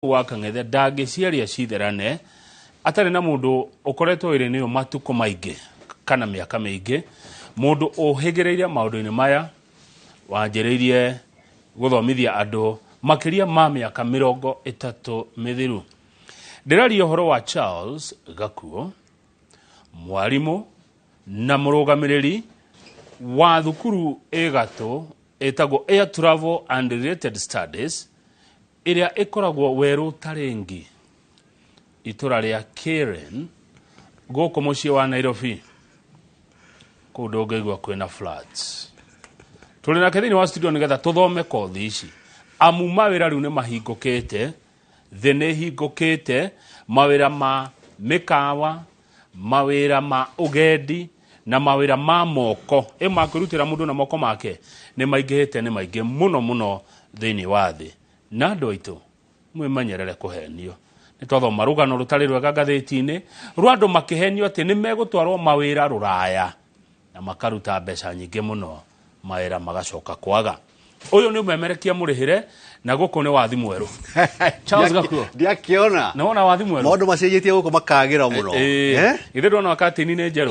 Wa Kang'ethe ndangĩciaria citherane atarĩ na mũndũ ũkoretwo wĩra-inĩ ũyũ matukũ maingĩ kana mĩaka mĩingĩ, mũndũ ũhĩgĩrĩire maũndũ-inĩ maya, wanjĩrĩirie gũthomithia andũ makĩria ma mĩaka 30 mĩthiru. Ndĩraria ũhoro wa Charles Gakuo, mwarimũ na mũrũgamĩrĩri wa thukuru ĩ gatũ ĩtagwo Air Travel and Related Studies, ĩrĩa ĩkoragwo werũ Tarĩngi, itũra rĩa Karen, gũkũ mũciĩ wa Nairobi. Kũu ndũngĩigua kwĩna floods. Tũrĩ nake thĩinĩ wa studio nĩgetha tũthome kothi ici, amu mawĩra rĩu nĩ mahingũkĩte, thĩ nĩ ĩhingũkĩte, mawĩra ma mĩkawa, mawĩra ma ũgendi na mawĩra ma moko ĩ ma kwĩrutĩra mũndũ na moko make nĩ maingĩhĩte, nĩ maingĩ mũno mũno thĩinĩ wa thĩ. Na andũ aitũ, mwĩmenyerere kũhenio. Nĩ twathoma rũgano rũtarĩ rwega ngathĩti-inĩ rwa andũ makĩhenio atĩ nĩ megũtwarwo mawĩra rũraya na makaruta mbeca nyingĩ mũno, mawĩra magacoka kwaga. Ũyũ nĩ ũmemerekia mũrĩhĩre, na gũkũ nĩ wathi mwerũ. Charles Gakuo. Ndiakĩona. Nĩ wona wathi mwerũ? Maũndũ macenjetie gũkũ makagĩra mũno. Eh? Githĩ ndwona katini nĩ njerũ?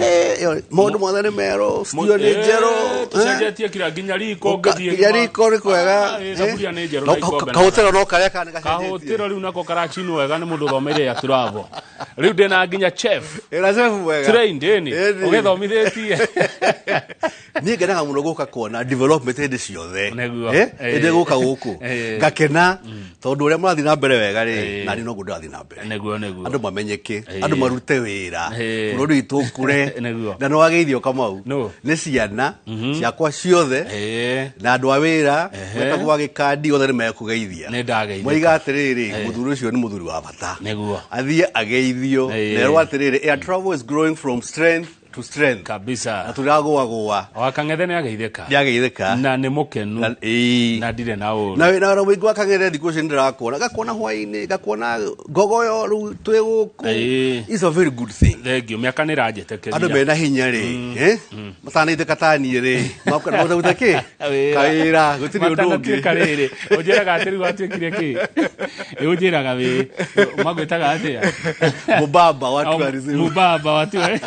Maũndũ mothe nĩ merũ, studio nĩ njerũ. Tũcenjetie kira nginya riko ngĩthiĩ. Nginya riko nĩ kwega. Thaburia nĩ njerũ na ikombe. Kahũtĩro no karĩa kana gacenjetie. Kahũtĩro rĩu nako karacinwo wega nĩ mũndũ ũthomeire ya turavo. Rĩu ndĩna nginya chef. Ĩna chef mwega. Trained ĩni. Ũgĩthomithĩtie. Niĩ ngenaga mũno gũka kuona development hĩndĩ ciothe. Nĩguo. Hĩndĩ gũka gũkũ ngakena tondũ ũrĩa mũrathiĩ na mbere wega rĩ, nani noguo ndĩrathiĩ na mbere. Nĩguo nĩguo. Andũ mamenyeke, andũ marute wĩra, bũrũri witũ ũkũre. Nĩguo. Na nĩwageithio Kamau Nũ? nĩ ciana ciakwa ciothe na andũ a wĩra metagwo wa gĩkandi othe nĩ mekũgeithia. Nĩ ndageithĩka. Moiga atĩrĩrĩ, mũthuri ũcio nĩ mũthuri wa bata. Nĩguo. Athiĩ ageithio. Nerwo atĩrĩrĩ, air travel is growing from strength to strength. Kabisa. Na tũragũagũa. Wa Kang'ethe nĩ ageithĩka. Nĩ ageithĩka. Na nĩ mũkenu. Na ndirĩ na ũru. Na wĩra mũingĩ wa Kang'ethe thikũ ici nĩndĩrakuona. Ngakuona hwaĩ-inĩ, ngakuona ngogoyo rĩu twĩ gũkũ. It's a very good thing. Thank you. Mĩaka nĩ ĩranjĩtĩkĩria. Andũ mena hinya rĩ, matanaitĩka ta niĩ rĩ, makũruta kĩ? Kawĩra, gũtirĩ ũndũ ũngĩ. Matanatuĩka rĩrĩ, ũnjĩraga atĩ rĩu watuĩkire kĩ? Ũnjĩraga wĩ, magwĩtaga atĩa? Mũbaba wa tourism. Mũbaba wa tourism.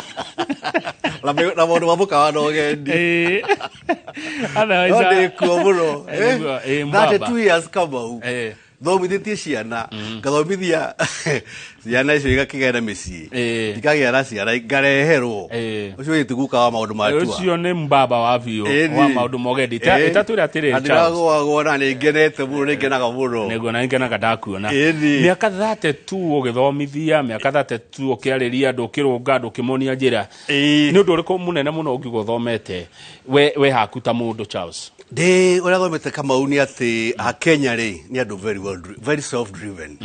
Na maũndũ ma mũkawa na ũgendi. Otherwise, No ndĩkuo mũno. Nĩguo, mũbaba. 32 years Kamau. Thomithĩtie ciana, ngathomithia ciana icio igakĩgĩa na mĩciĩ, ikagĩa na ciana ngareherwo. Ũcio wĩ guka wa maũndũ ma tua. Ũcio nĩ mbaba wa biũ wa maũndũ ma ũgendi. Ĩtatwĩre atĩrĩrĩ, Na ndĩragũagwo na nĩ ngenete mũno, nĩ ngenaga mũno. Nĩguo, na ngenaga ndakuona. Mĩaka 32 ũgĩthomithia, mĩaka 32 ũkĩarĩria andũ, ũkĩrũnga andũ, ũkĩmonia njĩra. Nĩ ũndũ ũrĩkũ mũnene mũno ũngiuga ũthomete we haku ta mũndũ, Charles? Ndĩ ũrĩa thomete Kamau nĩ atĩ a Kenya rĩ nĩ andũ very well, very self driven.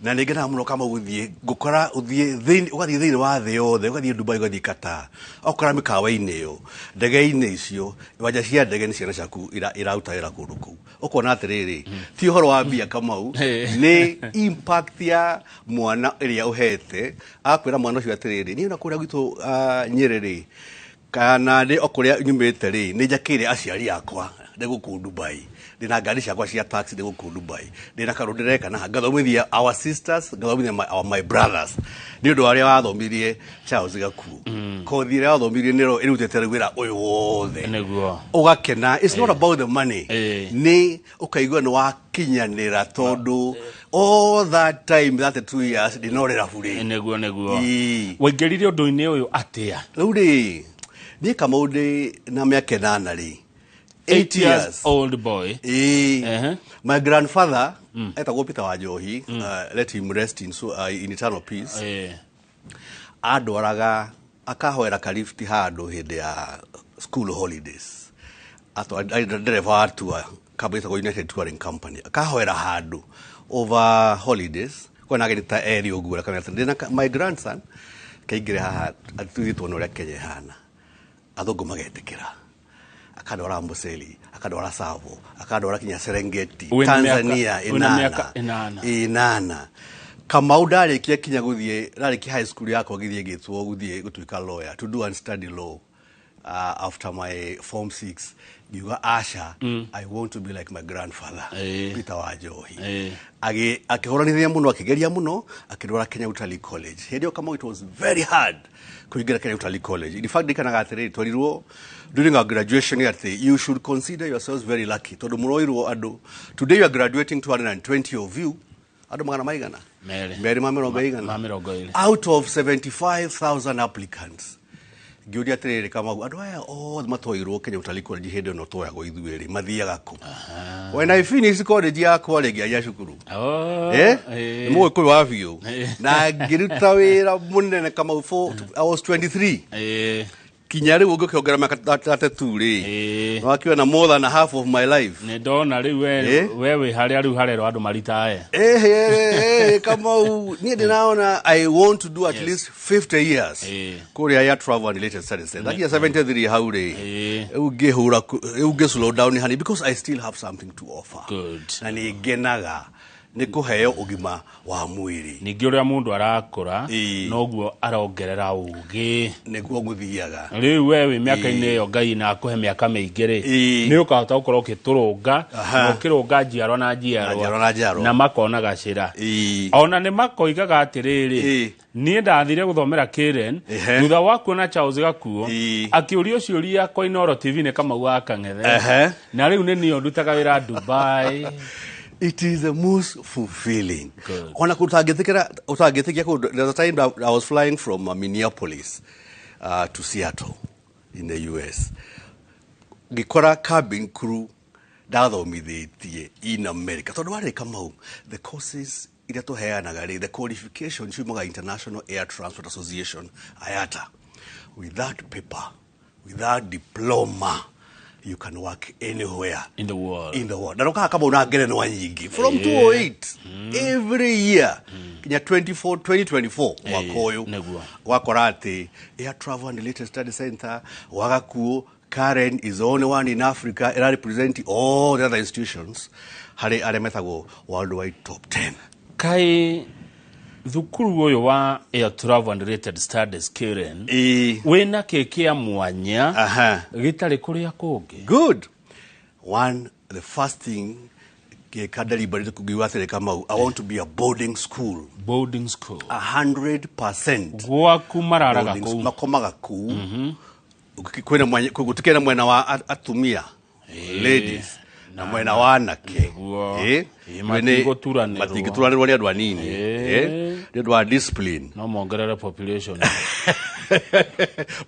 Na nĩ ngenaga mũno Kamau gũthiĩ ngũkora ũthiĩ thĩinĩ, ũgathiĩ thĩinĩ wa thĩ yothe, ũgathiĩ Dubai, ũgathiĩ Qatar, ũgakora mĩkawa-inĩ ĩyo, ndege-inĩ icio, iwanja cia ndege nĩ ciana ciaku iraruta wĩra kũndũ kũu. Ũkona atĩrĩrĩ, ti ũhoro wa mbia Kamau, nĩ impact ya mwana ĩrĩa ũhete, agakwĩra mwana ũcio atĩrĩrĩ, niĩ ona kũrĩa gwitũ Nyĩrĩ rĩ, kana nĩ o kũrĩa nyumĩte rĩ, nĩ njakĩire aciari akwa ndĩ gũkũ Dubai, ndĩna ngari ciakwa cia taxi ndĩ gũkũ Dubai, ndĩna karũ ndĩreka na ngathomithia our sisters, ngathomithia my brothers, nĩ ũndũ wa ũrĩa wathomirie Charles Gakuo. Kothi ĩrĩa wathomirie nĩro ĩrutĩte rĩu wĩra ũyũ wothe. Nĩguo. Ũgakena, it's not about the money. Nĩ ũkaigua nĩ wakinyanĩra tondũ all that time, 32 years, ndĩnorĩra burĩ. Nĩguo nĩguo. Waingĩrire ũndũ-inĩ ũyũ atĩa? Rĩu rĩ, niĩ Kamau ndĩ na mĩaka 8 rĩ. 8 years old boy. My grandfather, etagwo Peter Wanjohi, let him rest in eternal peace. Andwaraga akahoera karifti handũ hĩndĩ ya school holidays. Atwa ndereba wa tour, kambuni ĩtagwo United Touring Company. Akahoera handũ over holidays, kwĩna ageni ta erĩ ũguo, akamera atĩ ndĩna my grandson kaingĩre haha atũthiĩ tuone ũrĩa Kenya ĩhana. Athũngũ magetĩkĩra. Akandwara Amboseli, akandwara Tsavo, akandwara kinya Serengeti, Tanzania, wĩna mĩaka 8. 8. Kamau ndarĩkia kinya gũthiĩ, ndarĩkia high school yakwa ngĩthiĩ ngĩtwo gũthiĩ gũtuĩka lawyer, to do and study law. After my form 6 ngiuga aca, I want to be like my grandfather, Peter Wanjohi. Akĩhũranithia mũno, akĩgeria mũno, akĩndwara Kenya Utalii College. Hĩndĩ ĩyo, Kamau, it was very hard kũingĩra Kenya Utalii College. In fact, ndikanaga atĩrĩrĩ, twerirwo during our graduation atĩ you should consider yourselves very lucky tondũ mũroirwo andũ today you are graduating 220 of you, andũ magana maigana Merĩ. merĩ ma mĩrongo igana Ma 20. Out of 75,000 applicants. Ngĩũria atĩrĩrĩ, Kamau, andũ aya othe matwairwo Kenya Utalii College hĩndĩ ĩno twoyagwo ithuĩ rĩ, mathiaga kũ? When I finish college yakwa rĩ, ngĩanjia cukuru. Oh, Nĩ mũgĩkũyũ wa biũ na ngĩruta wĩra mũnene, Kamau. For I was 23 kinya rĩu ũngĩkĩongera mĩaka 32 rĩ, nĩwakiona more than half of my life. Nĩ ndona rĩu we. We wĩ harĩa rĩu harerwo andũ maritae. Kamau, niĩ ndĩraona I want to do at least 50 years kũrĩa ya travel and related studies. Ndakinya 73 hau rĩ, rĩu ngĩhũra rĩu ngĩ slow down hani because I still have something to offer. Na nĩ ngenaga nĩ kũheo ũgima wa mwĩrĩ. Ningĩ ũrĩa mũndũ arakũra, noguo arongerera ũgĩ. Nĩguo gũthiaga. Rĩu we wĩ mĩaka-inĩ ĩyo, Ngai na akũhe mĩaka mĩingĩ rĩ, nĩ ũkahota gũkorwo ũkĩtũrũnga na ũkĩrũnga njiarwa na Na njiarwa na njiarwa. Na makona gacĩra. Ona nĩ makoigaga atĩrĩrĩ, niĩ ndathire gũthomera Karen thutha wa kuona Charles Gakuo akĩũrio ciũria kwa Inooro TV nĩ Kamau wa Kang'ethe, na rĩu nĩ niĩ ndutaga wĩra Dubai. It is the most fulfilling. Good. Ona utangĩtĩkĩra, utangĩtĩkia kũndũ, there's a time that I was flying from Minneapolis to Seattle in the US. Ngĩkora cabin crew ndathomithĩtie in America tondũ warĩ, Kamau, the courses iria tũheanaga rĩ, the qualification ciumaga International Air Transport Association, IATA. With that paper, with that diploma, you can work anywhere in the world. In the world. Na ndokaga, Kamau, na ngerenwa nyingĩ from 208 every year kinya 24 2024 mwaka ũyũ. Wakora atĩ Air Travel and Related Study Center wagakuo Karen is the only one in Africa ĩra represent all the other institutions harĩ arĩa metagwo worldwide top 10. Kaĩ thukuru ũyũ wa Air Travel and Related Studies Karen wĩna kĩ kĩa mwanya gĩtarĩ kũrĩa kũngĩ? Good one. The first thing gĩka deliberate kugiwa atĩrĩ, Kamau, I want to be a boarding school. Boarding school. 100%. Gwaku mararaga Boarding kũu? Makomaga kũu. Kwĩna mwanya, gũtikĩrĩ na mwena wa atumia, ladies, na mwena wa anake. Nĩguo. Matigũturanĩrwo. Matingĩturanĩrwo nĩ andũ anini. Nĩ ũndũ wa discipline. No mongerere population.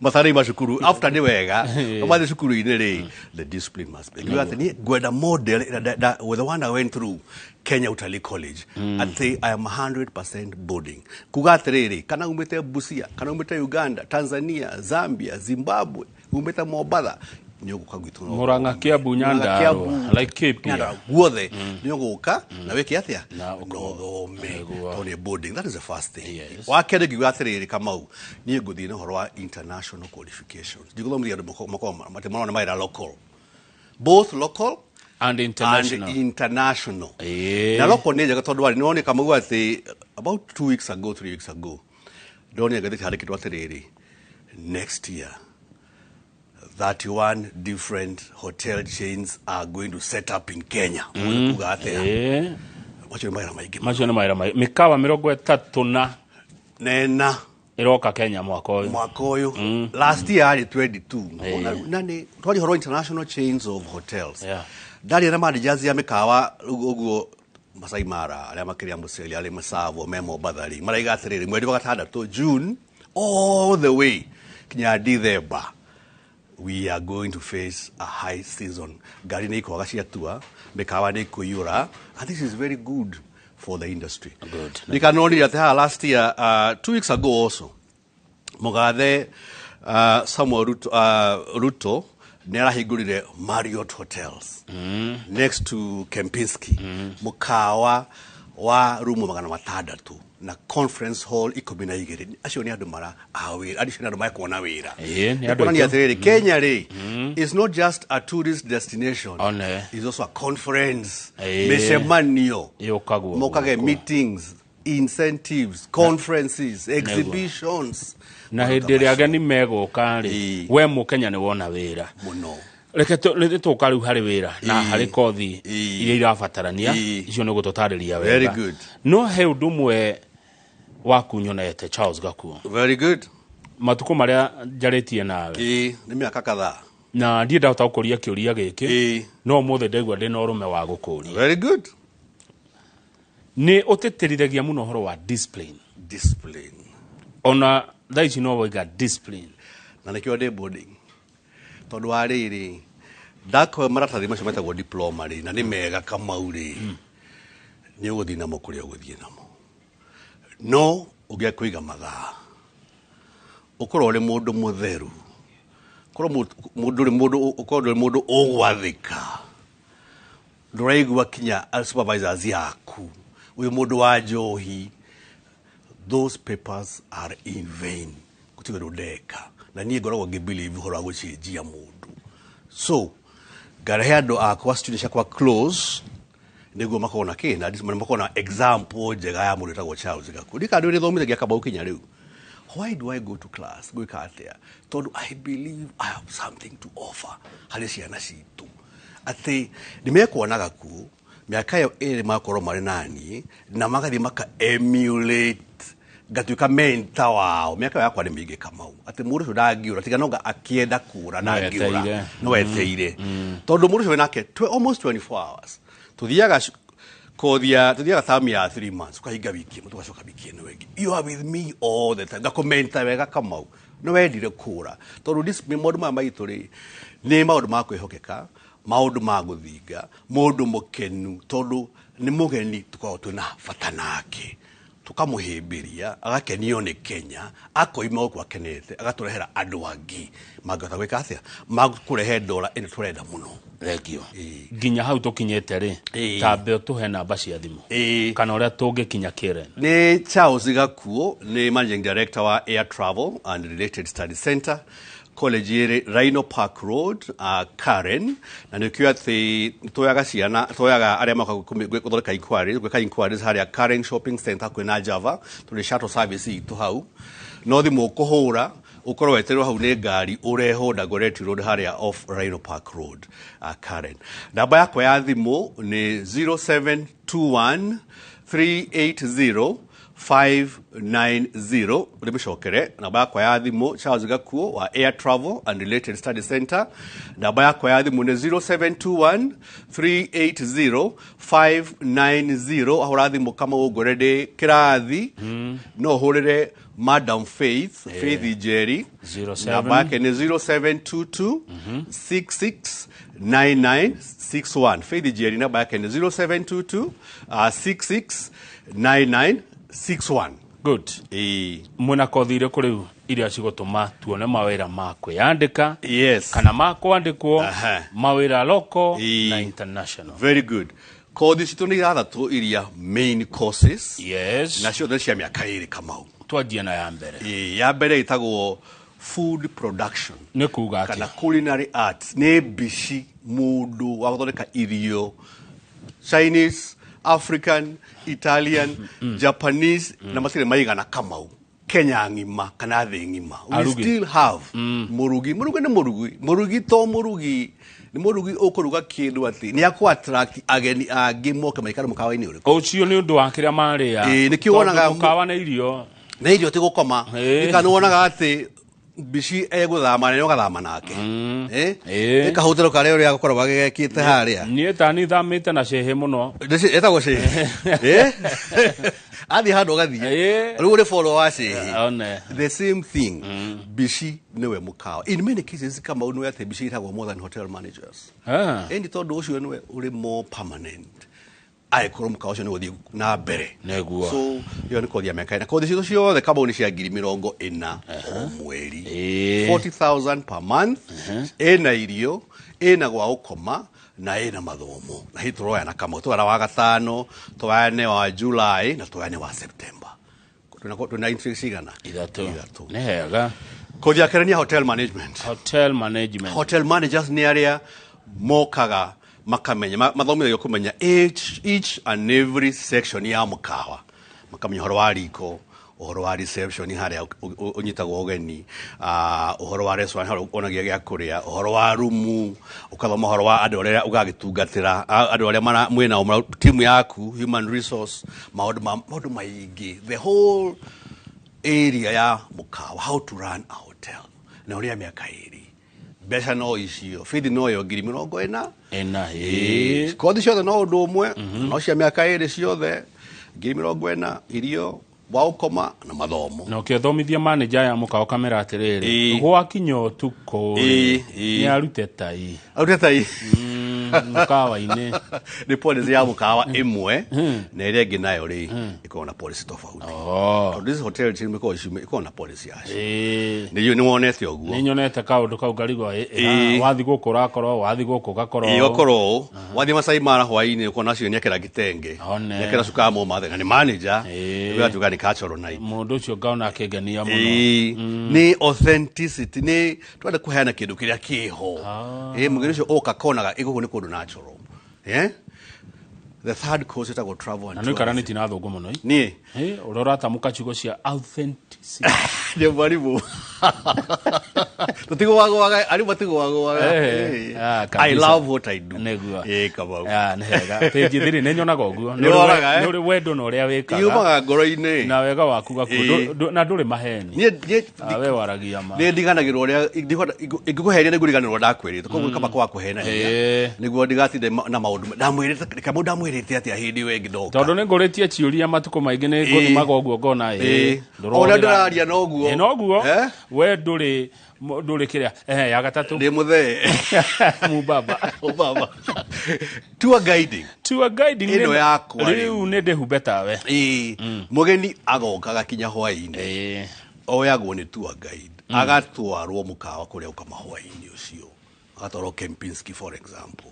Matharĩ macukuru after nĩ wega no mathiĩ cukuru-inĩ rĩ, the discipline must be. Ngiuga atĩ niĩ ngwenda model ĩrĩa with the one I went through Kenya Utalii College, atĩ I am 100% boarding, kuga atĩrĩrĩ, kana umĩte Busia, kana umĩte Uganda, Tanzania, Zambia, Zimbabwe, umĩte Mombatha, nĩ ũgũka gwitũ na Murang'a, ũthome. Kiambu, Murang'a, Nyandarua, Kiambu, Laikipia. Nyandarua, guothe nĩ ũgũka na wĩke atĩa? Na na ũthome. Nĩguo. Tondũ nĩ boarding. That is the first thing. Yes. Wa kerĩ, ngiuga atĩrĩrĩ, Kamau, niĩ ngũthiĩ na ũhoro wa international qualifications. Ndigũthomithia andũ makoragwo atĩ marona mawĩra local, both local and international. And international. Na local nĩ njega tondũ warĩ nĩwonire, Kamau, atĩ about 2 weeks ago, 3 weeks ago, ndonire ngathĩti handĩkĩtwo atĩrĩrĩ, next year 31 different hotel chains are going to set up in Kenya. Kuga atĩa? Macio nĩ mawĩra maingĩ. Macio nĩ mawĩra maingĩ, mĩkawa 34 na nena ĩroka Kenya mwaka ũyũ. Mwaka ũyũ. Last year yarĩ 22. Na nĩ twaria ũhoro wa international chains of hotels. Ndaria na managers ya mĩkawa ũguo Masai Mara, arĩa makĩria Amboseli, arĩa Masavo me Mombatha rĩ, maraiga atĩrĩrĩ, mweri wa gatandatũ, June, all the way kinya December, we are going to face a high season. Ngari nĩ ikwaga ciatua, mĩkawa nĩ ikũiyũra, and this is very good for the industry. Good. Ndikanonire atĩ haha last year, 2 weeks ago also, Mugathe Samuel Ruto, Ruto nĩ arahingũrire Marriott Hotels next to Kempinski, mũkawa wa rumu 600 na conference hall 12. Acio nĩ andũ mara a wĩra, acio nĩ andũ mekuona wĩra. Ĩĩ, nĩ andũ Kuonania aitũ. atĩrĩrĩ, Kenya rĩ is not just a tourist destination, One. is also a conference, Ĩĩ. mĩcemanio Yũkagwo mokage gũkũ. meetings. Incentives, conferences, exhibitions. Na hĩndĩ ĩrĩa ageni megũka rĩ, Ĩĩ. we mũkenya nĩ wona wĩra. Mũno. Reke tũka rĩu harĩ wĩra na Ĩĩ. harĩ kothi Ĩĩ. iria irabatarania. Ĩĩ. Icio nĩ gũtũtarĩria Very wega. good. No he ũndũ ũmwe waku nyonete, Charles Gakuo, Very good. matukũ marĩa njarĩtie nawe, Ĩĩ, nĩ mĩaka kadhaa. Na ndiĩ ndahota gũkũria kĩũria gĩkĩ, no ũmũthĩ ndaigua ndĩ na ũrũme wa gũkũria. Very good. Nĩ ũtĩtĩrithagia mũno ũhoro wa discipline. Discipline. Ona thaa ici no waiga discipline. Na nĩkĩo ndĩ boarding, tondũ wa rĩrĩ, ndakũhe maratathi macio metagwo diploma rĩ, na nĩ mega, Kamau rĩ, nĩ ũgũthiĩ namo kũrĩa ũgũthiĩ namo, no ũngĩaga kũiga mathaa, ũkorwo ũrĩ mũndũ mũtheru, ũkorwo mũndũ ũrĩ mũndũ, ũkorwo ndũrĩ mũndũ ũgwathĩka, ndũraigua kinya supervisors yaku, ũyũ mũndũ wa njohi, those papers are in vain. Gũtirĩ ũndũ ndeka, na niĩ ngoragwo ngĩbelieve ũhoro wa gũcenjia mũndũ, so ngarehe andũ akwa, students akwa close, nĩguo makorwo na kĩ, na makorwo na example njega ya mũndũ wĩtagwo Charles Gakuo. Ndikandũ nĩthomithagia, Kamau, kinya rĩu. Why do I go to class? Gwĩka atĩa? Tondũ I believe I have something to offer harĩ ciana citũ, atĩ nĩ mekuona Gakuo mĩaka ĩyo ĩrĩ makorwo marĩ naniĩ, na magathiĩ maka emulate, ngatuĩka mentor wao. Mĩaka ĩyo yakwa nĩ mĩingĩ, Kamau, atĩ mũndũ ũcio ndangĩũra, tiga nonga akĩenda kũra. No Ndangĩũra. eteire. No eteire, tondũ mũndũ ũcio wĩ nake almost 24 hours. Tũthiaga kothi ya, tuthiaga term ya 3 months, ukahinga wiki ĩmwe, tugacoka wiki ĩno ĩngĩ. You are with me all the time, ngakomenta wega, Kamau, nĩ wendire kũra, tondũ maũndũ maya maitũ rĩ, nĩ maũndũ ma kwĩhokeka, maũndũ ma gũthinga mũndũ mũkenu, tondũ nĩ mũgeni tũkoragwo twĩna bata nake, tukamũhĩmbĩria, agakenio nĩ Kenya, akoima gũkũ akenete, agatũrehera andũ angĩ mangĩhota gwĩka atĩa, makũrehe ndora ĩno tũrenda mũno. Thengio. Ĩĩ. Nginya hau tũkinyĩte rĩ, tambe ũtũhe namba cia thimũ kana ũrĩa tũngĩkinya Karen. Nĩ Charles Gakuo, nĩ managing director wa Air Travel and Related Study Center, college ĩrĩ Rhino Park Road, Karen, na nĩkĩo atĩ tuoyaga ciana, tuoyaga arĩa moka gũthondeka inquiries, gwĩka inquiries harĩa Karen Shopping Center kwĩna Java, tũrĩ shuttle service itũ hau. No thimũ ũkũhũra, ũkorwo weterwo hau nĩ ngari, ũrehwo Dagoretti Road harĩa off Rhino Park Road, Karen. Namba yakwa ya thimũ nĩ 0721 380 590. Ndĩmĩcokere, namba yakwa ya thimũ, Charles Gakuo wa Air Travel and Related Study Center, namba yakwa ya thimũ nĩ 0721 380 590. Ahũra thimũ, kama ũngore ndĩ kĩrathi, no ũhũrĩre Madam Faith, Faith Njeri. 07 Namba yake nĩ 0722 669961. Faith Njeri, namba yake nĩ 0722 669961. Good. Ĩĩ. Mwĩna kothi irĩkũ rĩu iria cigũtũma tuone mawĩra ma kwĩyandĩka kana ma kwandĩkwo, mawĩra local na international? Very good. Kothi citũ nĩ ithathatũ iria main courses, na ciothe cia mĩaka 2, Kamau. Twanjie na ya mbere. Ĩĩ, ya mbere ĩtagwo food production. Nĩ kuga Kana atĩa? Culinary arts, nĩ mbici, mũndũ wa gũthondeka irio, Chinese, African, Italian, Japanese, na matirĩ maigana, Kamau, Kenya ng'ima kana thĩ ng'ima. We Arugi. still have mũrugi. Mũrugi nĩ mũrugi, mũrugi to mũrugi, nĩ mũrugi ũkũruga kĩndũ atĩ nĩ akũ attract ageni angĩ moke maikare mũkawa-inĩ ũrĩkũ. Ũcio nĩ ũndũ wa kĩrĩa marĩa. Ĩĩ, nĩkĩo wonaga Tondũ mũkawa nĩ irio. Na irio ti gũkoma. Ika nĩ wonaga atĩ mbici egũthama na ũgathama nake. Ĩĩ. Ĩkahũtĩro karĩa ũrĩa gakoragwo gagekĩte harĩa. Niĩ tani thamĩte na cehe mũno. Ĩtagwo cĩhĩ. Athiĩ handũ ũgathiĩ. Rĩu ũrĩ follow wa cĩhĩ. One. The same thing, mbici nĩwe mũkawa. In many cases, kama nĩ atĩ mbici ĩtagwo more than hotel managers. Ĩndi tondũ ũcio nĩwe ũrĩ more permanent angĩkorwo mũkawa ũcio nĩ ũgũthiĩ na mbere. Nĩguo. So ĩyo nĩ kothi ya mĩaka 4. Kothi citũ ciothe, Kamau, nĩ cia 40,000 o mweri. 40,000 per month, ĩna irio, ĩna gwa gũkoma na ĩna mathomo. Na hii tũroyana, Kamau, tũyana wa gatano, tũyane wa July na tũyane wa September. Twĩna intake cigana? Ithatũ. Ithatũ. Nĩ hega. Kothi ya kerĩ nĩ ya hotel management. Hotel management. Hotel managers nĩ arĩa mokaga makamenya mathomithagio kũmenya each and every section ya mũkawa. Makamenya ũhoro wa riko, ũhoro wa reception harĩa ũnyitagwo ũgeni, ũhoro wa restaurant harĩa wonagia gĩa kũrĩa, ũhoro wa rumu, ũkathoma ũhoro wa andũ arĩa ũgagĩtungatĩra, andũ arĩa mwĩnao timu yaku, human resource, maũndũ maingĩ, the whole area ya mũkawa, how to run a hotel. Na ũrĩa mĩaka 2, mbeca no icio, bithi no yo 40,000. Ĩna. Kothi ciothe no ũndũ ũmwe, no cia mĩaka 2 ciothe 40,000, irio, wa ũkoma na mathomo. Na ũkĩthomithia manager ya mũkawa ũkamera atĩrĩrĩ, gwakinya ũtukũ nĩ arute tai. Arute tai. Mũkawa-inĩ. Nĩ policy ya mũkawa ĩmwe, na ĩrĩa ĩngĩ nayo rĩ ĩkoragwo na policy tofauti. Tondũ this hotel chain ĩkoragwo ĩkoragwo na policy yacio. Nĩ wonete ũguo? Nĩ nyonete kaũndũ kau ngarigwo, wathi gũkũ ũrakorwo, wathi gũkũ ũgakorwo. Ũgakorwo ũũ. Wathiĩ Masai Mara hwaĩ-inĩ ũkona acio nĩekĩra gĩtenge. Nĩekĩra cuka wa Momatha, na nĩ manager. Nĩguo atuĩka nĩ cultural night. Mũndũ ũcio ngaona akĩngenia mũno. Nĩ authenticity, nĩ twenda kũheana kĩndũ kĩrĩa kĩho. Mũgeni ũcio oka konaga gũkũ nĩ kũndũ natural. The third course ĩtagwo travel and Na nĩ ũikaranĩtie na athũngũ mũno, ĩ? Niĩ? Ũrĩa ũratamũka ciugo cia authenticity. Nĩ mwarimũ. Tũtigũagũaga, arimũ matigũagũaga. I love what I do. Nĩguo. Kamau. Nĩ hega. Page 3 nĩ nyonaga ũguo. Nĩ wonaga, eh? Nĩ ũrĩ wendo na ũrĩa wĩkaga. Yumaga ngoro-inĩ. Na wega waku gakuo. Na ndũrĩ maheni. Niĩ, niĩ, We waragia ma. Nĩ ndiganagĩrwo ũrĩa, ingĩkũheria nĩ ngũriganĩrwo ndakwĩrĩte. Koguo kaba kwaga kũhenania. Nĩguo ndigatinde na maũndũ ndamwĩrĩte, Kamau ndamwĩrĩte atĩa hĩndĩ ĩyo ĩngĩ ndoka. Tondũ nĩ ngũrĩtie ciũria matukũ maingĩ nĩ ngũthimaga ũguo ngona, ndũrorĩra. Ona ndĩraria noguo. Noguo. We ndũrĩ kĩrĩa. Ya gatatũ. Ndĩ mũthee. Mubaba. Mubaba. Tour guiding. Tour guiding Ĩno yakwa rĩu rĩu. nĩ ndĩhumbe tawe. Mũgeni agoka agakinya hwaĩ-inĩ. Oyagwo nĩ tour guide. Agatwarwo mũkawa kũrĩa ũkama hwaĩ-inĩ ũcio. Agatwarwo Kempinski for example.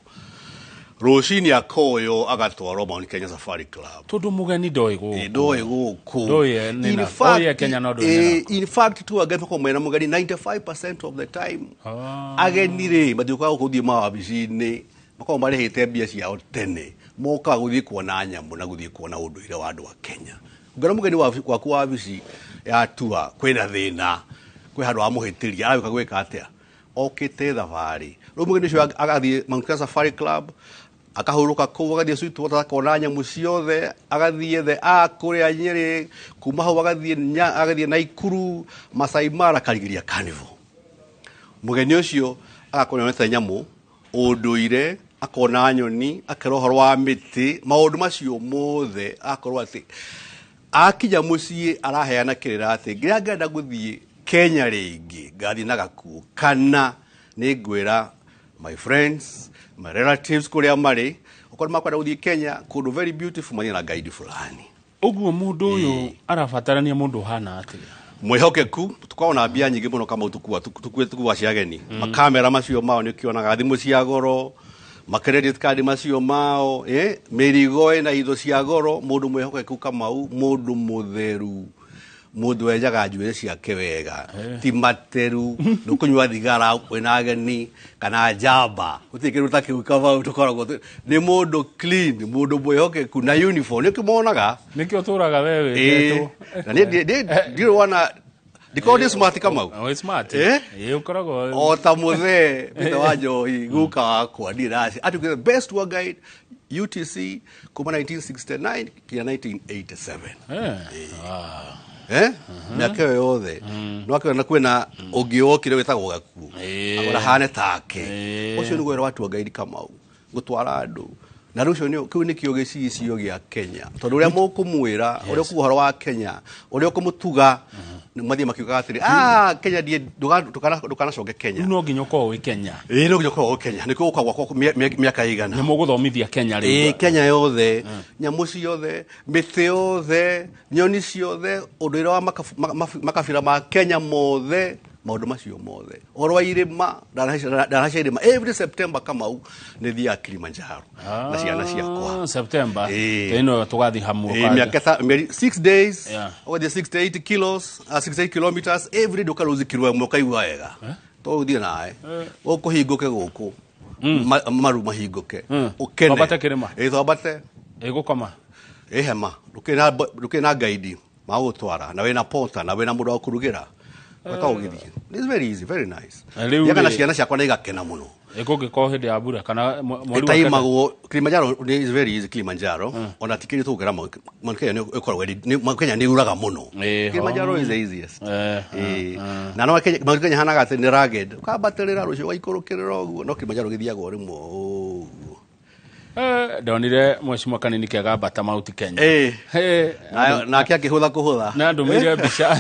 Rũcinĩ akoywo agatwarwo Mount Kenya Safari Club. Tondũ mũgeni ndoĩ gũkũ. Ndoĩ gũkũ. Ndoĩ nĩ In na- fact, ndoĩ Kenya no ndoĩ nĩ na- in fact, tour guide makoragwo mena mũgeni 95% of the time. Ageni rĩ, matiũkaga gũkũ gũthiĩ mawabici-inĩ, makoragwo marĩhĩte mbia ciao tene. Mokaga gũthiĩ kuona nyamũ na gũthiĩ kuona ũndũire wa andũ a Kenya. Ũngĩona mũgeni waku wabici ya tour kwĩna thĩna, kwĩ handũ wamũhĩtĩria, aragĩũka gwĩka atĩa? Okĩte thabarĩ. Rĩu mũgeni ũcio agathiĩ Mount Kenya Safari Club, akahurũka kũu, agathiĩ Sweetwater akona nyamũ ciothe, agathiĩ The Ark kũrĩa Nyĩrĩ, kuma hau agathiĩ Naikuru, Masai Mara, akarigĩrĩria Carnival. Mũgeni ũcio agakorwo nĩonete nyamũ, ũndũire, akona nyoni, akera ũhoro wa mĩtĩ, maũndũ macio mothe, agakorwo atĩ akinya mũciĩ araheana kĩrĩra atĩ rĩrĩa ngenda gũthiĩ Kenya rĩngĩ, ngathiĩ na gakuo, kana nĩ ngwĩra my friends, my relatives kũrĩa marĩ, okorwo makwenda gũthiĩ Kenya, kũndũ very beautiful, mathiĩ na guide fulani. Ũguo mũndũ ũyũ arabatarania mũndũ ũhana atĩa? Mwĩhokeku, tũkoragwo na mbia nyingĩ mũno kama tũkua cia ageni. Makamera macio mao nĩ ũkĩonaga, thimũ cia goro, ma credit card macio mao, mĩrigo ĩna indo cia goro, mũndũ mwĩhokeku Kamau, mũndũ mũtheru, mũndũ wenjaga njuĩrĩ ciake wega, ti materu, ndũkũnyua thigara wĩna ageni kana njamba, gũtirĩ kĩndũ ta kĩu Kamau tũkoragwo nĩ mũndũ clean, mũndũ mwĩhokeku na uniform, nĩ ũkĩmonaga? Nĩkĩo ũtũraga we wĩkĩtwo. Na niĩ ndirĩ wona, ndikoragwo ndĩ smart Kamau. Oh, smart. Ũkoragwo O ta mũthee Peter wa Njohi, guka wakwa, ndirĩ ndaci. Atuĩkĩte best tour guide UTC kuma 1969 nginya 1987. Mĩaka ĩyo yothe. No akĩona kwĩna ũngĩ wokire wĩtagwo Gakuo. Agora hane take. Ũcio nĩguo wĩra wa tour guide Kamau, gũtwara andũ. Na rĩu ũcio kĩu nĩkĩo gĩcicio gĩa Kenya. Tondũ ũrĩa mũkũmwĩra, ũrĩa ũkuga ũhoro wa Kenya, ũrĩa ũkũmũtuga, mathiĩ makiugaga atĩrĩ, Kenya ndiĩ, ndũkanacoke Kenya. Rĩu no nginya ũkorwo wĩ Kenya. No nginya ũkorwo wĩ Kenya. Nĩkĩo ũka gwakwa mĩaka ĩigana. Nĩ mũgũthomithia Kenya rĩu. Kenya yothe, nyamũ ciothe, mĩtĩ yothe, nyoni ciothe, ũndũire wa makabira ma Kenya mothe, maũndũ macio mothe. Ũhoro wa irĩma, ndarahaca irĩma. Every September Kamau, nĩ thiaga Kilimanjaro na ciana ciakwa. September. Ĩno tũgathiĩ hamwe kwanja. Mĩaka ta, mĩeri, 6 days, ũgathiĩ 68 kilos, 68 kilometers, every day ũkarũzi kilo ĩmwe ũkaigua wega. To ũthiĩ nawe. Ũkũhingũke gũkũ. Maru mahingũke. Ũkene. Twambate kĩrĩma. Twambate. Gũkoma. Ĩ hema ndũkĩrĩ na guide magũgũtwara, na wĩna porter, na wĩna mũndũ wa kũrugĩra. Gwĩtagwo gĩthiĩ. It's very easy, very nice. Rĩu Thiaga na rĩ- ciana ciakwa na igakena mũno. Ĩkũngĩkorwo hĩndĩ ya mbura kana mweri wa kenda? Ĩtaimagwo Kilimanjaro nĩ is very easy. Kilimanjaro ona tikĩrĩ tũgũkĩra Mount Kenya nĩ ĩkoragwo Mount Kenya nĩ yuraga mũno. Ĩho. Kilimanjaro is the easiest. Ĩĩ. Na no Mount Kenya hanaga atĩ nĩ rugged, ũkambatĩrĩra rũciũ ũgaikũrũkĩrĩra ũguo, no Kilimanjaro gĩthiagwo rĩmwe ũguo. Ndonire mwecimwa kanini kegambata Mount Kenya. Nake akĩhũtha kũhũtha. Na ndũmĩire mbica.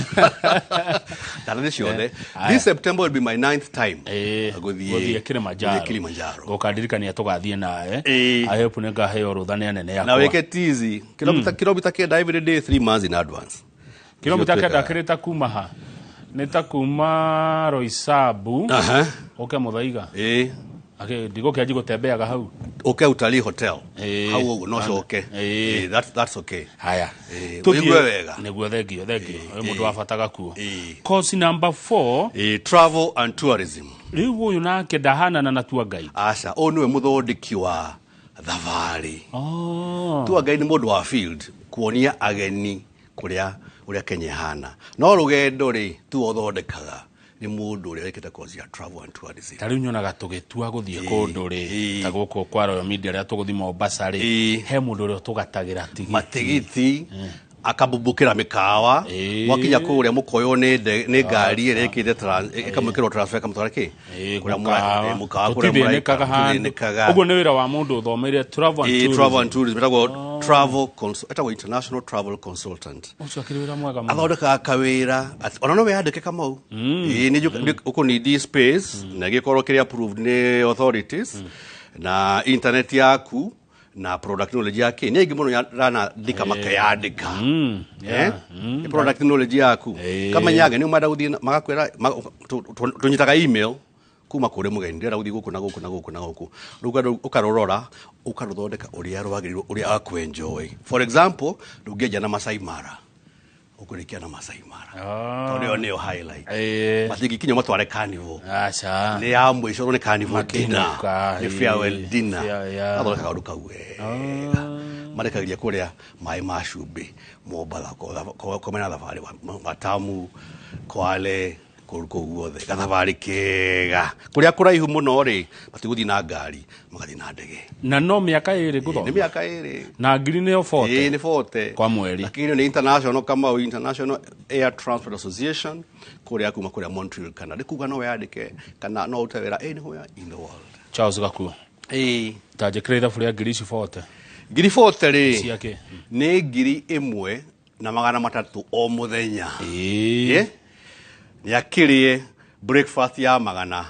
Ndathiĩ ciothe. This September will be my ninth time gũthiĩ gũthiĩ Kilimanjaro. Gũthiĩ Kilimanjaro. Gũkandirikania tũgathiĩ nawe. I hope nĩ ngaheo rũtha nĩ anene Na akwa. wĩke tizi kilomita 9 every day 3 months in advance. Kilomita Nĩcio 9 twĩkaga. kĩrĩ ta kuma ha? Nĩ ta kuma Roysambu ũke Mũthaiga. Ndigũkĩanji gũtembeaga hau. Ũke Utalii Hotel. Hau ũguo no coke. That's okay. Haya. Ũigue wega. Nĩguo, thengio, thengio. Ũyũ mũndũ wa bata gakuo. Course number 4. Travel and tourism. Rĩu ũyũ nake ndahanana na tour guide. Aca, ũyũ nĩwe mũthondeki wa thabarĩ. Oh. Tour guide nĩ mũndũ wa field kuonia ageni kũrĩa ũrĩa Kenya ĩhana, no rũgendo rĩ tuo ũthondekaga nĩ mũndũ ũrĩa wĩkĩte course ya travel and tourism. Ta rĩu nyonaga tũgĩtua gũthiĩ kũndũ rĩ, ta gũkũ kwa Royal Media rĩrĩa tũgũthiĩ Mombasa rĩ, he mũndũ ũrĩa ũtũgatagĩra tigiti. Matigiti, akambũmbũkĩra mĩkawa. Mwakinya kũrĩa mũkoywo nĩ ngari ĩrĩa ĩkĩte ĩkamwĩkĩrwo transfer, ĩkamũtwara kĩ kũrĩa mũkawa. Mũkawa kũrĩa Tũtithĩnĩkaga mũraikara, handũ. tũtithĩnĩkaga. Ũguo nĩ wĩra wa mũndũ ũthomeire travel and tourism. Travel and tourism ĩtagwo ĩtagwo international travel consultant. Ũcio akĩrĩ wĩra mwega mũno. Athondekaga kawĩra ona no wĩyandĩke, Kamau. Ĩĩ, nĩ ũkũnidi space na gĩkorwo kĩrĩ approved nĩ authorities na internet yaku na product knowledge yake nĩ aingĩ mũno ranandĩka makeyandĩka. Eh? Nĩ product knowledge yaku kamenyage nĩ menda gũthiĩ magakwĩra tũnyitaga email kuma kũrĩ mũgeni, ndĩrenda gũthiĩ gũkũ na gũkũ na gũkũ na gũkũ. Rĩu ũkarũrora ũkarũthondeka ũrĩa rwagĩrĩirwo, ũrĩa akwenjoy. For example, ndũngĩanjia na Masai Mara ũkũrĩkia na Masai Mara, tondũ ĩyo nĩyo highlight. Matingĩkinya matware carnival. Aca. Nĩ ya mũico, nĩ carnival dinner. Makĩinũka, Nĩ farewell dinner. Athondeka kaũndũ kau wega, marekagĩria kũrĩa maĩ ma cumbĩ Mombatha, komena thabarĩ Watamu, Kwale, kũu kũu guothe, gathabarĩ kega. Kũrĩa kũraihu mũno rĩ, matigũthiĩ na ngari, magathiĩ na ndege. Na no mĩaka 2 Nĩ gũthoma. mĩaka 2. Na ngiri nĩyo 40. Ĩĩ, nĩ 40. Kwa mweri. Lakini nĩ international, Kamau, International Air Transport Association kũrĩa kuma kũrĩa Montreal, Canada. Nĩ kuga no weyandĩke kana no ũrute wĩra anywhere in the world. Charles Gakuo, ta njĩkĩra ithabu rĩa ngiri ici 40. Ngiri 40 rĩ, Ciake. nĩ 1300 o mũthenya. Ĩ? Nĩ akĩrĩe breakfast ya 200,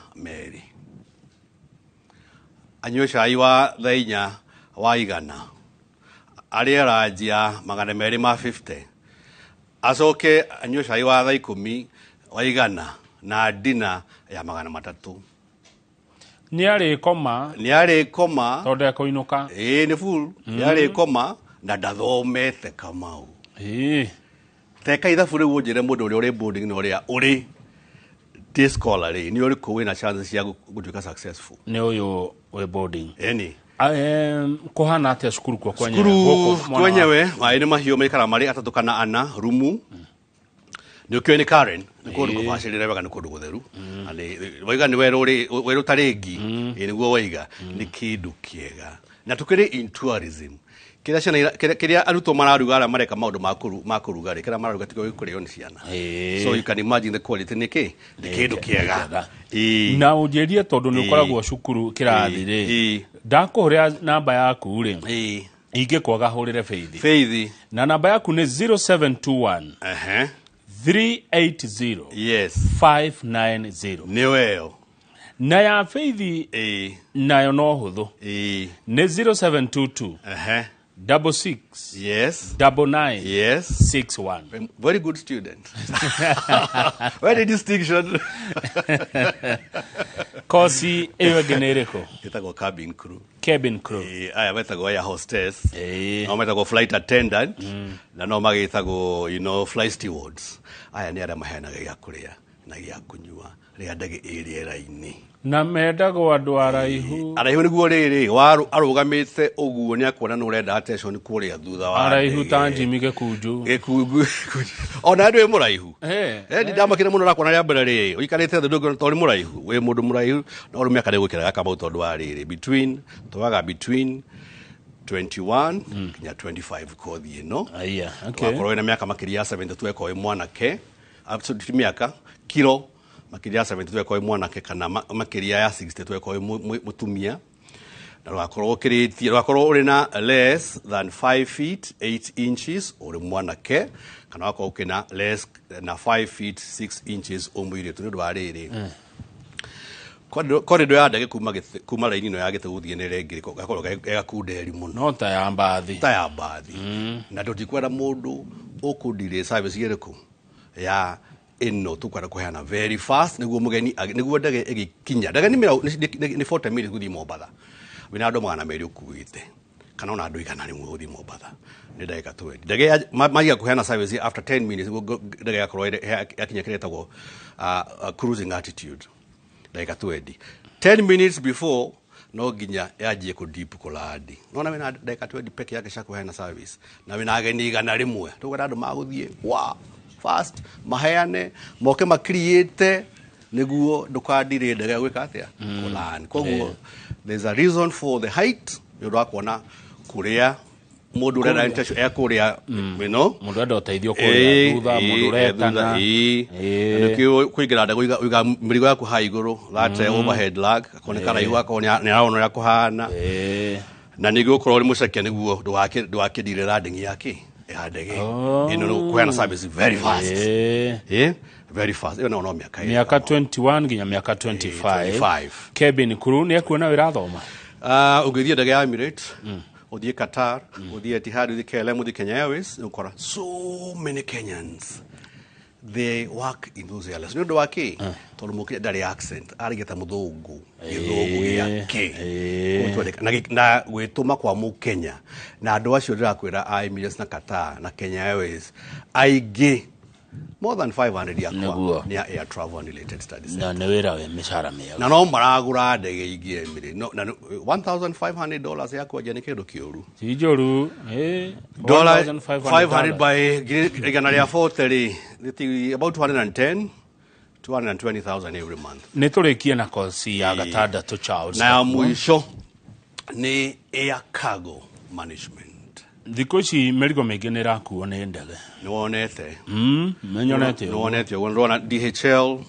anyue cai wa thaa 4 wa 100, arĩe ranji ya 250, acoke anyue cai wa thaa 10 wa 100 na dinner ya 300. Nĩ arĩkoma. Nĩ arĩkoma. Tondũ ekũinũka. Ĩĩ, nĩ full, nĩ arĩkoma na ndathomete, Kamau. Teka ithabu rĩu ũnjĩre, mũndũ ũrĩa ũrĩ boarding na ũrĩa ũrĩ day scholar rĩ, nĩ ũrĩkũ wĩna chances cia gũtuĩka successful? Nĩ ũyũ wĩ boarding. Ĩni. Kũhana atĩa cukuru kuo kwenyewe? Cukuru Gũkũ mwena wa- kwenyewe maĩ nĩ mahiũ, maikara marĩ atatũ kana ana rumu. Nĩ ũkĩũĩ nĩ Karen, nĩ kũndũ kũbacĩrĩre wega, nĩ kũndũ gũtheru. Na waiga nĩ werũ werũ tarĩngi. Ĩ nĩguo waiga nĩ kĩndũ kĩega na tũkĩrĩ in tourism. Kĩrĩa ciana kĩrĩa arutwo mararuga, arĩa mareka maũndũ ma kũruga rĩ, kĩrĩa mararuga tikĩo gĩkũrĩo nĩ ciana. So you can imagine the quality nĩ kĩ, nĩ kĩndũ kĩega. Ĩĩ. Na ũnjĩrie, tondũ nĩ ũkoragwo cukuru kĩrathi rĩ, ndakũhũrĩra namba yaku rĩ, ingĩkwaga hũrĩre Faith? Faith. Na namba yaku nĩ 0721 380 590. Nĩ weyo. Na ya Faith nayo no hũthũ, nĩ 0722 66 99 61. Very good student. Very distinction. Kosi ĩyo ĩngĩ nĩ ĩrĩkũ? Ĩtagwo cabin crew. Cabin crew. Aya metagwo air hostess. No metagwo flight attendant. Na no magĩtagwo, flight stewards. Aya nĩ arĩa maheanaga gĩa kũrĩa. Na gĩa kũnyua rĩrĩa ndege ĩ rĩera-inĩ. Na mendagwo andũ araihu. Araihu nĩguo rĩrĩ arũgamĩte ũguo nĩ akuona nĩ ũrenda attention kũrĩa thutha wa araihu ndege. Ta Jimmy Gĩkunju. Gĩkungu ona ndwĩ mũraihu. Eh. Ndi ndamakire mũno rakuona rĩa mbere rĩ ũikarĩte thĩ ndũngĩona tondũ nĩ mũraihu, wĩ mũndũ mũraihu, no rĩu mĩaka nĩ gũkĩraga Kamau, tondũ wa rĩrĩ between twaga between 21 nginya 25 kothi ĩno. Aya, okay. Wakorwo wĩna mĩaka makĩria ya 72 eko wĩ mwanake, absolute mĩaka kiro makĩria ya 72 eko wĩ mwanake, kana makĩria ya 62 eko wĩ mũtumia, na ndũgakorwo ũkĩrĩtie, ndũgakorwo ũrĩ na less than 5 feet 8 inches ũrĩ mwanake, kana wakorwo ũkĩna less na 5 feet 6 inches ũmũirĩtu, nĩ ũndũ wa rĩrĩ corridor ya ndege kuma raini ĩno ya gĩtĩ gũthiĩ nĩ ĩrengĩrĩ gakorwo ge gakunderi mũno. No ta ya mbathi. Ta ya mbathi, na tũtikwenda mũndũ ũkũndirĩ service ĩrĩkũ ya ĩno, tũkwenda kũheana very fast nĩguo mũgeni nĩguo ndege ĩgĩkinya, ndege nĩ 40 minutes gũthiĩ Mombatha, wĩna andũ 200 ũkuĩte kana ona andũ 100 gũthiĩ Mombatha nĩ ndagĩka 20. Ndege maiga kũheana service after 10 minutes nĩguo ndege yakorwo yakinya kĩrĩa ĩtagwo cruising altitude ndagĩka 20. 10 minutes before no nginya yanjie kũ dip kũlandi. Nona wĩna ndagĩka 20 peke yake cia kũheana service na wĩna ageni 100, tũkwenda andũ magũthiĩ wa fast maheane moke makiriĩte nĩguo ndũkandirĩ ndege gwĩka atĩa kũland. Koguo there's a reason for the height, nĩ ũndũ wa kuona kũrĩa mũndũ ũrenda intention ekũrĩa you. Mũndũ enda ũteithio kũrĩa thutha, mũndũ ũretana. Nĩkĩo kũingĩra ndege ũiga mĩrigo yaku haha igũrũ, that overhead lag akorwo nĩ karaihu, akorwo nĩ arona ũrĩa kũhana. Na ningĩ gũkorwo ũrĩ mũceke nĩguo ndũgakĩndire landing yake ya ndege ĩno nĩ kũheana service very fast. Very fast, ĩyo no mĩaka ĩrĩ. Mĩaka 21 nginya mĩaka 25. 25. Cabin crew nĩ ekuona wĩra athoma. Ũngĩthiĩ ndege ya Emirates, ũthiĩ Qatar, ũthiĩ Etihad, ũthiĩ KLM, ũthiĩ Kenya Airways, ũkora so many Kenyans they work in those airlines. Nĩ ũndũ wa kĩ? Tondũ mũkenya ndarĩ accent, aragia ta mũthũngũ, gĩthũngũ gĩake. Koguo na gwĩtũma kwa mũkenya na andũ acio ndĩrakwĩra a Emirates na Qatar na Kenya Airways aingĩ more than 500 yakwa nĩ a air travel and related studies. Na nĩ wĩra wĩ mĩcara mĩega. Na no maragũra ndege ingĩ Emirates no, na $1500 ya kwenja nĩ kĩndũ kĩũru. Ti njũru. Dollar $1,500. 500 by 140 rĩ nĩ about 210 220,000 every month. Nĩ tũrĩkie na kosi ya gatandatũ, Charles. Na ya mũico nĩ air cargo management. Thikũ ici mĩrigo mĩingĩ nĩ ĩrakuo nĩ ndege. Nĩ wonete? Nĩnyonete Nĩ ũguo. wonete ũguo, nĩndĩrona DHL,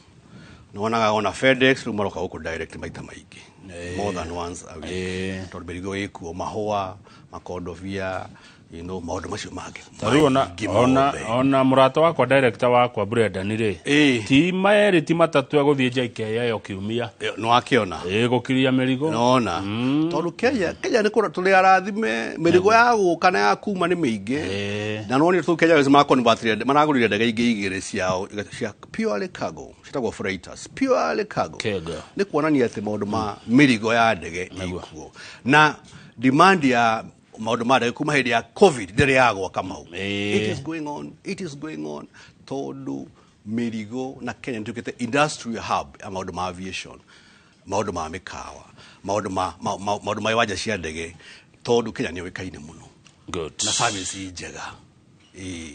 nĩ wonaga ona FedEx rĩu maroka gũkũ direct maita maingĩ, more than once a week, tondũ mĩrigo ĩkuo, mahũa, makondobia, maũndũ macio mangĩ Ta rĩu ona, maingĩ ona, mothe. ona mũrata wakwa, director wakwa Brendan rĩ, ti merĩ ti matatũ egũthiĩ JKIA ĩyo kiumia. Nĩ wakĩona? Gũkiria mĩrigo. Nona tondũ Kenya nĩ kũra tũrĩ arathime, mĩrigo ya gũka na ya kuma nĩ mĩingĩ. Na nonire tũ Kenya Airways maraconvertire, maragũrire ndege ingĩ igĩrĩ ciao cia purely cargo, ciĩtagwo freighters, purely cargo. Cargo. Nĩ kuonania atĩ maũndũ ma mĩrigo ya ndege ikuo na demand ya maũndũ ma ndege kuma hĩndĩ ya COVID ndĩrĩ yagwa, Kamau. It is going on, it is going on, tondũ mĩrigo na Kenya nĩ tuĩkĩte industrial hub ya maũndũ ma aviation, maũndũ ma mĩkawa, maũndũ ma iwanja cia ndege, tondũ Kenya nĩ yũĩkaine mũno na service njega. Ĩĩ.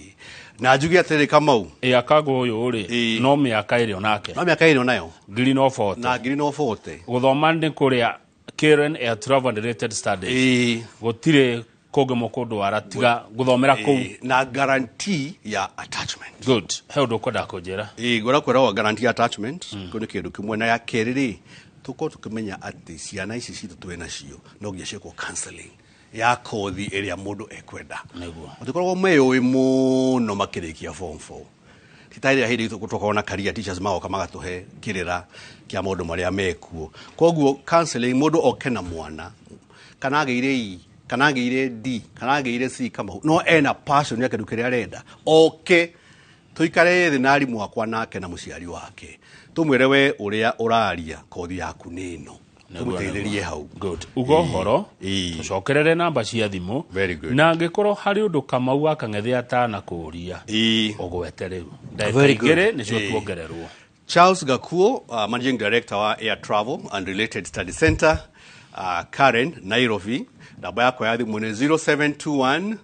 Na njuge atĩrĩ, Kamau. Ĩ akago ũyũ rĩ, no mĩaka ĩrĩ onake. No mĩaka ĩrĩ onayo. Ngiri no 40. Na ngiri no 40. Gũthoma nĩ kũrĩa Karen Air Travel and Related Studies. Gũtirĩ kũngĩ mũkũndwara tiga gũthomera kũu. Na guarantee ya attachment. Good, he ũndũ ũkwendaga kũnjĩra? Ĩĩ, ngwenda kwĩra guarantee ya attachment kĩu nĩ kĩndũ kĩmwe, na ya kerĩ rĩ, tũkorwo tũkĩmenya atĩ ciana ici citũ twĩ nacio no nginya ciĩkwo counseling ya kothi ĩrĩa mũndũ ekwenda. Matikoragwo meyũĩ mũno makĩrĩkia form 4, ti ta ĩrĩa hĩndĩ tũkoragwo na career teachers magoka magatũhe kĩrĩra kĩa maũndũ marĩa mekuo. Koguo counseling, mũndũ oke na mwana kana agĩire E kana agĩire D kana agĩire C, Kamau, no ena passion ya kĩndũ kĩrĩa arenda, oke tũikare thĩ na arimũ akwa nake na mũciari wake, tũmwĩre we ũrĩa ũraria kothi yaku nĩ ĩno, tũmũteithĩrie hau. Good, uga ũhoro. Tũcokerere namba cia thimũ. Very good. Na angĩkorwo harĩ ũndũ Kamau wa Kang'ethe atanakũria, ũgwete rĩu ndagĩka Very good. 2 nĩcio tuongererwo. Charles Gakuo, Managing Director wa Air Travel and Related Study Center, Karen, Nairobi. Namba yakwa ya thimũ nĩ 0721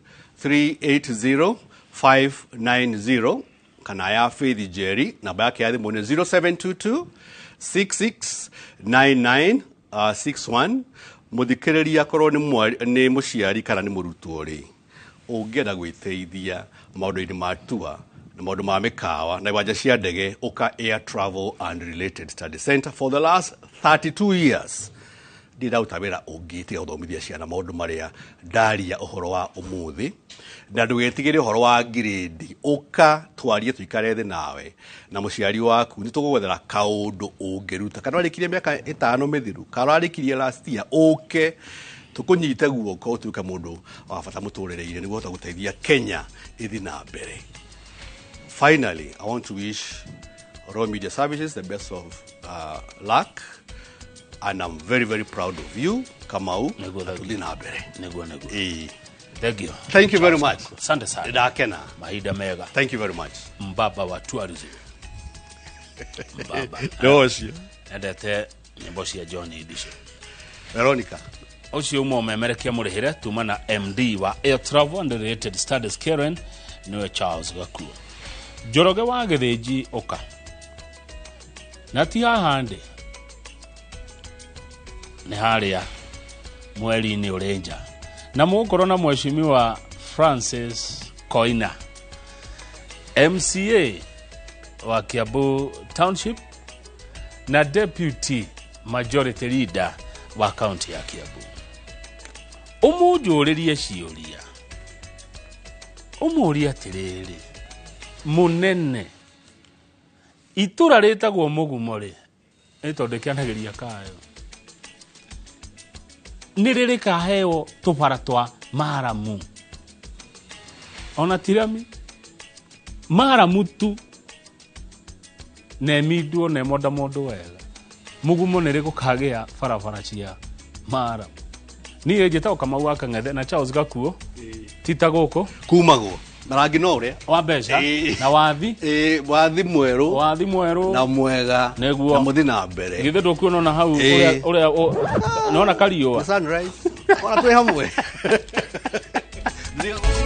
380 590 kana ya Faith Njeri, namba yake ya thimũ nĩ 0722 6699 61. Mũthikĩrĩria, korwo nĩ mũciari kana nĩ mũrutwo rĩ, ũngĩenda gwĩteithia maũndũ-inĩ ma tua na maũndũ ma mĩkawa na iwanja cia ndege, ũka Air Travel and Related Study Center. For the last 32 years ndirĩ ndaruta wĩra ũngĩ tiga gũthomithia ciana maũndũ marĩa ndaria ũhoro wa ũmũthĩ. Na ndũgetigĩre ũhoro wa ngirĩndi, ũka twarie, tũikare thĩ nawe na mũciari waku, nĩ tũgũgwethera kaũndũ ũngĩruta. Kana warĩkirie mĩaka 5 mĩthiru, kana warĩkirie last year, ũke tũkũnyite guoko ũtuĩke mũndũ wa bata mũtũrĩre-inĩ nĩguo ũhote gũteithia Kenya ĩthiĩ na mbere. Finally, I want to wish Royal Media Services the best of luck, and I'm very, very proud of you, Kamau. Nĩguo, thank you. Tũthiĩ na mbere. Nĩguo. Ĩĩ. Thank you. Thank you very much. Asante sana. Ndakena. Mahinda mega. Thank you very much. Mbaba wa tourism, mbaba. No ũcio. Endete nyĩmbo cia John Edition. Veronica. Ũcio uma ũmemerekia mũrĩhĩre tuma na MD wa Air Travel and Related Studies Karen, nĩwe Charles Gakuo. Njoroge wa Gĩthĩnji, ũka na ti haha ndĩ, nĩ harĩa mweri-inĩ ũrĩ nja na mũgũkorwo na mheshimiwa Francis Koina, MCA wa Kiambu Township na deputy majority leader wa kaunti ya Kiambu. Ũmũnjũrĩrie ciũria, ũmũrie atĩrĩrĩ, mũnene, itũra rĩtagwo Mũgumo rĩ, nĩ tondũ kĩanagĩria kayo nĩ rĩ rĩkaheo tũbara twa maramu, ona tirami maramu tu na ĩmindwo na ĩmondamondo wega. Mũgumo nĩ rĩ gũkagĩa barabara cia maramu? Niĩ njĩtagwo Kamau wa Kang'ethe na Charles Gakuo tita gũkũ. Kumagwo na rangi no ũrĩa wa mbeca. Ĩĩ. Na wathi. Ĩĩ, wathi mwerũ. Wathi mwerũ. Na mwega. Nĩguo. Na mũthi na mbere. Githĩ ndũkuona ona hau? Ĩĩ. Ũrĩa ũrĩa nona kariũa. The sunrise ona twĩ hamwe.